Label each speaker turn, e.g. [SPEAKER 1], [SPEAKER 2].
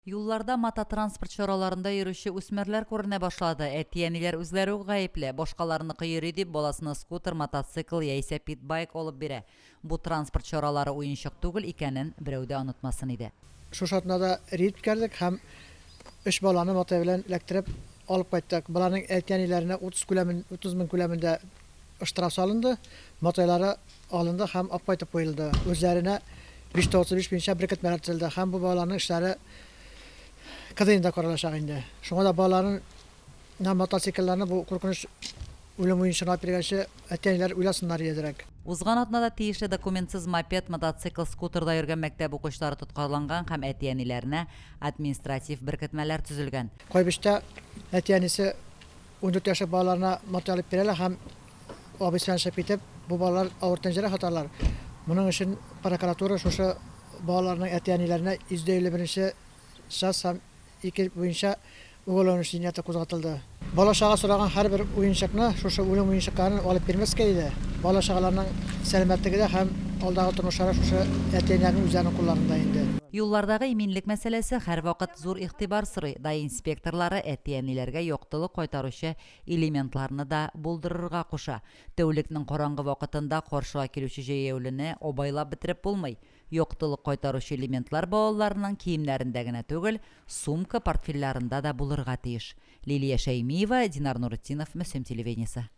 [SPEAKER 1] Юлларда мототранспорт чараларында йөрүче үсмерләр күренә башлады. Әти-әниләр үзләре үк гаепле. Башкаларныкы йөри дип, баласына скутер, мотоцикл яисә питбайк алып бирә. Бу транспорт чаралары уенчык түгел икәнен берәү дә онытмасын иде.
[SPEAKER 2] Шушы атнада рейд үткәрдек һәм өч баланы матай белән эләктереп алып кайттык. Боларның әти-әниләренә 30 күләмен, 30 мең күләмендә штраф салынды, матайлары алынды һәм алып кайтып куелды. Үзләренә 535 буенча беркетмәләр төзелде һәм бу балаларның эшләре КДНда каралачак инде. Шуңа да балаларын мотоциклларны бу куркыныч үлем уенчыгына алып биргәнче әти-әниләр уйласыннар әзрәк.
[SPEAKER 1] Узган атнада тиешле документсыз мопед, мотоцикл, скутерда йөргән мәктәп укучылары тоткарланган һәм әти-әниләренә административ беркетмәләр төзелгән.
[SPEAKER 2] Кайбычта әти-әнисе 14 яшьлек балаларына мата алып бирәләр һәм абыйсы белән чыгып китеп, бу балалар авыр тән җәрәхәт алалар. Моның өчен прокуратура шушы балаларның әти-әниләренә 151 нче час һәм 2 буенча уголовный эш җинаяте кузгатылды. Бала-чага сораган һәрбер уенчыкны, шушы үлем уенчыкларын алып бирмәскә иде. Бала-чагаларның сәламәтлеге дә һәм алдагы тормышлары шушы әти-әниләрнең үзләренең кулларында инде.
[SPEAKER 1] Юллардагы иминлек мәсьәләсе һәрвакыт зур игътибар сорый. Даи инспекторлары әти-әниләргә яктылык кайтаручы элементларны да булдырырга куша. Тәүлекнең караңгы вакытында каршыга килүче җәяүлене абайлап бетереп булмый. Яктылык кайтаручы элементлар балаларның киемнәрендә генә түгел, сумка, портфельләрендә дә булырга тиеш. Лилия Шәймиева, Динар Нуретдинов, Мөслим телевидениесе.